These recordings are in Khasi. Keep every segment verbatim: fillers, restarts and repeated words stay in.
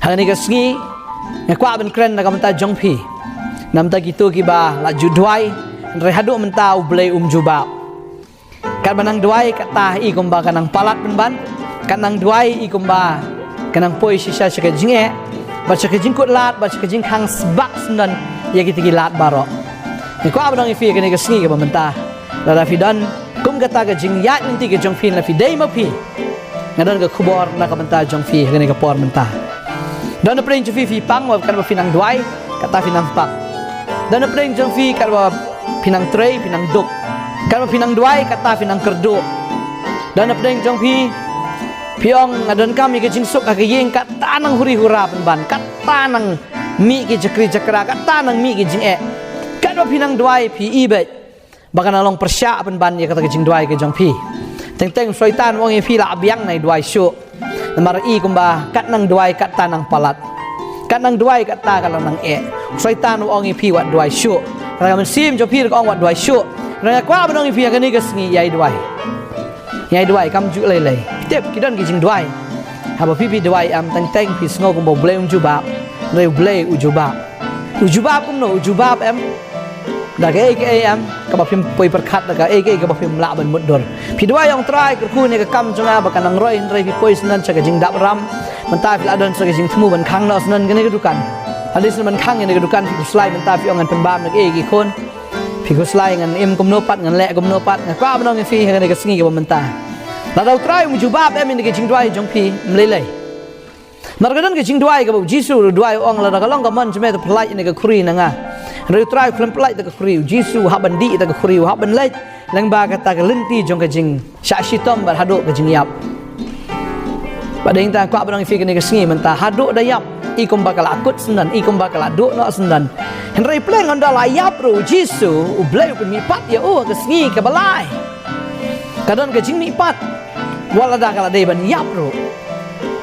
Ha kane ka sngi nga kwah ban kren na ka bynta jong phi, na ka bynta kito kiba la ju duwai hynrei haduh mynta U Blei um jubab. Katba nang duwai kata i kumba ka nang palat pynban, kat nang duwai i kumba ka nang poi shisha sha ka jingeh, bad sha ka jingkut lad, bad sha ka jingkhang sbak syndon ïa kita ki lad baroh. Nga kwah ban ong ïa phi ha kane ka sngi kaba mynta, lada phi don kum kata ka jingïaid lynti ka jong phi, lada phi dei ma phi, nga don ka khubor na ka bynta jong phi ha kane ka por mynta. Don na pdeng jong phi, phi pang ba katba phi nang duwai kata phi nang pang. Don na pdeng jong phi katba phi nang trei phi nang duk. Katba phi nang duwai kata phi nang kyrduh. Don na pdeng jong phi, phi ong nga donkam ïa ka jingsuk ha ka ïing, kata nang huri hura pynban, kata nang mih ki jakri jakra, kata nang mih ki jingeh. Katba phi nang duwai phi i beit ba ka nang long pyrshah pynban ïa kata ka jingduwai ka jong phi. Teng teng u Soitan u ong ïa phi lah biang, nai duwai shuh. Namar i kumba kat nang duwai kata nang palat, kat nang duwai kata ka la nang eh. U Soitan u ong ïa phi wat duwai shuh. Ka mynsiem jong phi ruh ka ong wat duwai shuh. Nga kwah ban ong ïa phi ha kane ka sngi, ïai duwai. Ïai duwai, kam ju lei lei. Tip, ki don ki jingduwai haba phi phi duwai em, teng teng phi sngew kumba U Blei um jubab. Hynrei U Blei u jubab. U jubab kumno? U jubab em da kaei kaei em kaba phim poi pyrkhat, da kaei kaei kaba phim lah ban mutdur. Phi duwai, ong Trai, kyrkhu ïa ka kam jong nga ba ka nang roi, hynrei phi poi syndon sha ka jingdap ram. Mynta phi la don sha ka jingthmu ban khang noh syndon kane ka dukan. Hadien ban khang ïa kane ka dukan phi khuslai, mynta phi ong ngan pynbam na kaei ki khun. Phi khuslai, ngan im kumno pat, ngan leh kumno pat. Nga kwah ban ong ïa phi ha kane ka sngi kaba mynta, lada U Trai um jubab em ïa ka jingduwai jong phi, ym lei lei. Namar ka don ka jingduwai kaba U Jisu u duwai, u ong lada ka long ka mon jong me, to pyllait ïa kane ka khuri na nga. Hynrei U Trai u khlem pyllait ïa ka khuri, U Jisu u hap ban dih ïa ka khuri, u hap ban leit lyngba kata ka lynti jong ka jingshah shitom bad haduh ka jingïap. Bad dei tang kwah ban ong ïa phi kane ka sngi mynta, haduh da ïap i kumba ka la kut syndon, i kumba ka la duh noh syndon. Hynrei pleng ynda la ïap ruh U Jisu, U Blei u pynmihpat ïa u ha ka sngi kaba lai. Ka don ka jingmihpat wat lada ka la dei ban ïap ruh.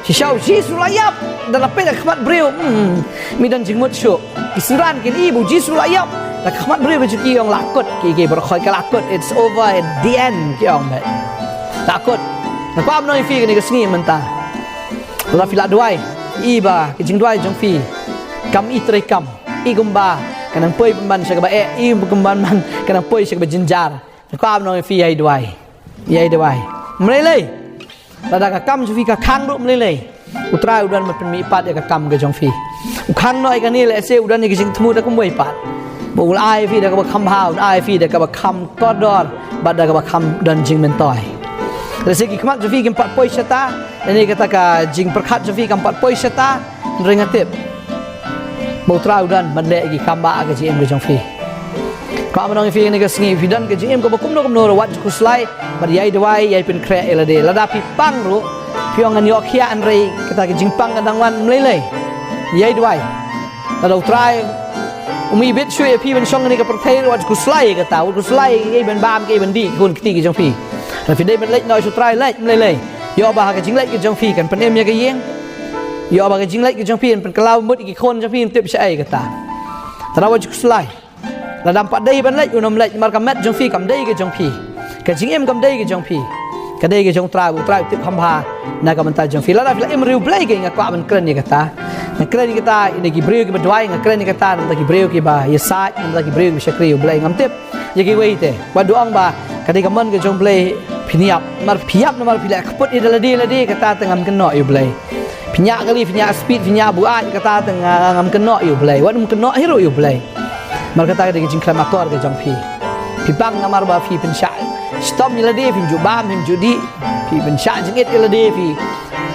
Shisha U Jisu la ïap, da la peit ha khmat briew, hmm, ym don jingmut shuh. Ki synran kin ïohi ba U Jisu la ïap, da khmat briew ba ju ki ong la kut, ki ki baroh khoit ka la kut, it's over, at the end, ki ong beit. La kut. Nga kwah ban ong ïa phi kane ka sngi mynta, lada phi la duwai, i ba ka jingduwai jong phi kam i trei kam, i kumba ka nang poi pynban sha kaba eh, i kumba man ka nang poi sha kaba jynjar. Nga kwah ban ong ïa phi, ïai duwai. Ïai duwai. Ym lei lei. Lada ka kam jong phi ka khang ruh, ym lei lei. U Trai u don ban pynmihpat ïa ka kam ka jong phi. U khang noh ïa kane lehse u don ïa ka jingthmu da kumwei pat, ba u la ai ïa phi da kaba kham bha, u la ai ïa phi da kaba kham kordor bad da kaba kham don jingmyntoi. Lehse ki khmat jong phi kim pat poi shata, lane kata ka jingpyrkhat jong phi kam pat poi shata, hynrei nga tip ba U Trai u don ban leh ïa ki kam ba ha ka jingim ka jong phi. Kwah ban ong ïa phi kane ka sngi, phi don ka jingim kaba kumno kumno ruh, wat ju khuslai bad ïai duwai, ïai pynkhreh ïa lade. Lada phi pang ruh, phi ong ngan ïoh khiah, hynrei kata ka jingpang ka dang wan, ym lei lei. Ïai duwai. Lada U Trai um ibit shuh ïa phi ban shong ha kane ka pyrthei ruh, wat ju khuslai ïa kata, wat khuslai ïa kiei ban bam, kiei ban dih, ki khun ki kti ki jong phi. Lada phi dei ban leit noh sha U Trai, leit, ym lei lei. Ïoh ba ha ka jingleit ka jong phi kan pynim ïa ka ïing. Ïoh ba ka jingleit ka jong phi kan pynkylla mut ïa ki khun jong phi, ym tip shaei kata. Te wat ju khuslai. Lada ym pat dei ban leit, un ym leit, namar ka met jong phi kam dei ka jong phi. Ka jingim kam dei ka jong phi. Ka dei ka jong U Trai, U Trai u tip kham bha na ka bynta jong phi. Lada phi la im ri U Blei, nga kwah ban kren ïa kata. Nga kren ïa kata na ki briew kiba duwai, nga kren ïa kata na ki briew kiba ïasaid, na ki briew kiba shakri ïa U Blei, ngam tip ïa kiwei te. Wat ong ba ka dei ka mon ka jong U Blei phin ïap. Namar phi ïap namar phi la kput ïa lade lade, kata te ngam kynnoh ïa U Blei. Phi ñiah kali, phi ñiah speed, phi ñiah buaid, kata te nga, ngam kynnoh ïa U Blei. Wat ym kynnoh hi ruh ïa U Blei. Namar kata ka dei ka jingkhlem akor ka jong phi. Phi pang namar ba phi pynshah shitom ïa lade, phim ju bam, phim ju dih, phi pynshah jingit ïa lade, phi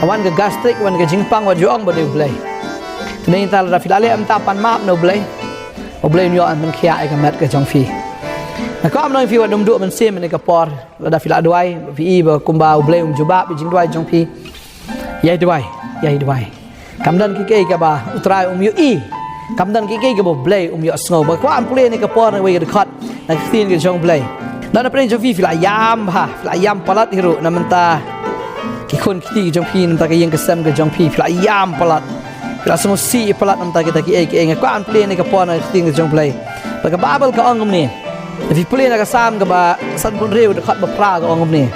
wan ka gastric, wan ka jingpang, wat ju ong ba dei U Blei. Te nangta lada phi la leh mynta, pan map na U Blei. U Blei un ïoh ban pynkhiah ïa ka met ka jong phi. Nga kwah ban ong ïa phi, wat ym duh mynsiem ha kane ka por. Lada phi la duwai, phi i ba kumba U Blei um jubab ïa ka jingduwai jong phi, ïai duwai, ïai duwai. Kam don kiei kiei kaba U Trai um ïohi. Kam don kiei kiei kaba U Blei um ïohsngew. Ba kwah ban pule ha kane ka por na kawei ka dkhot na ka ktien ka jong U Blei. Lada na pdeng jong phi phi la ïam bha, phi la ïam palat hi ruh na bynta ki khun ki kti ki jong phi, na bynta ka ïing ka sem ka jong phi, phi la ïam palat. Phi la sngewsih palat na bynta kita kiei kiei. Nga kwah ban pule ha kane ka por na ka ktien ka jong U Blei. Ba ka Baibl ka ong kumne. Phi pule na ka Salm kaba sanphew hynriew, dkhot ba phra, ka ong kumne: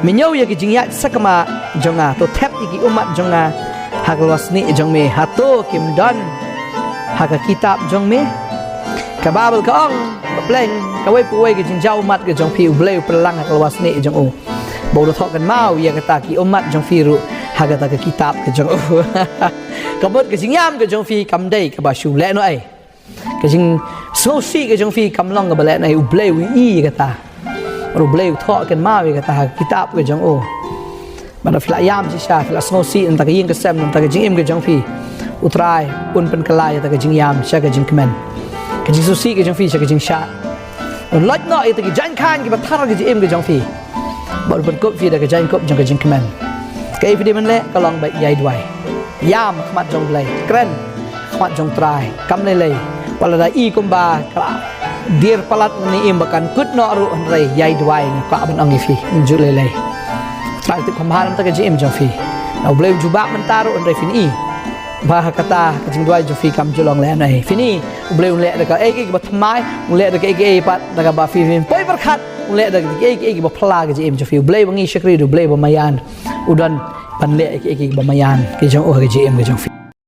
Mynñiew ïa ki jingïaid sakma jong nga, to thep ïa ki ummat jong nga Ha ka lwasnieh jong me, hato kim don ha ka kitab jong me? Ka Baibl ka ong, ka pleng, kawei pa kawei ka jingjaw ummat ka jong phi, U Blei u pynlang ha ka lwasnieh jong u. Ba u da thoh kynmaw ïa kata ki ummat jong phi ruh ha kata ka kitab ka jong u. Ka mut ka jingïam ka jong phi kam dei kaba shu leh noh ei. Ka jingsngewsih ka jong phi kam long kaba leh noh ei, U Blei u ïohi ïa kata. Bad U Blei u thoh kynmaw ïa kata ha ka kitab ka jong u. Bad phi la ïam shisha, phi la sngewsih na ka ïing ka sem, na ka jingim ka jong phi, U Trai un pynkylla ïa kata ka jingïam sha ka jingkmen. Ka jingsngewsih ka jong phi sha ka jingshad. Un lait noh ïa kata ki jaiñ khaiñ kiba thar ka jingim ka jong phi. Bad un pynkup phi da ka jaiñkup jong ka jingkmen. Kaei phi dei ban leh, ka long ba ïai duwai. Ïam ha khmat jong U Blei, kren ha khmat jong U Trai, kam lei lei. Wat la da i kumba ka la dier palat na ne im ba kan kut noh ruh, hynrei ïai duwai, nga kwah ban ong ïa phi, ym ju lei lei. U Trai u tip kham bha na ka bynta ka jingim jong phi. Na U Blei u jubab mynta ruh, hynrei phin i ba ha kata ka jingduwai jong phi kam ju long lehnohei. Phin i, U Blei un leh da kaei kaei kaba thymmai, un leh da kaei kaei pat da kaba phi, phin poi pyrkhat, un leh da kaei kaei kaba phylla ka jingim jong phi. U Blei ba ngi shakri u Blei ba maïan, u don ban leh kaei kaei kaba maïan ka jong u ha ka jingim ka jong phi.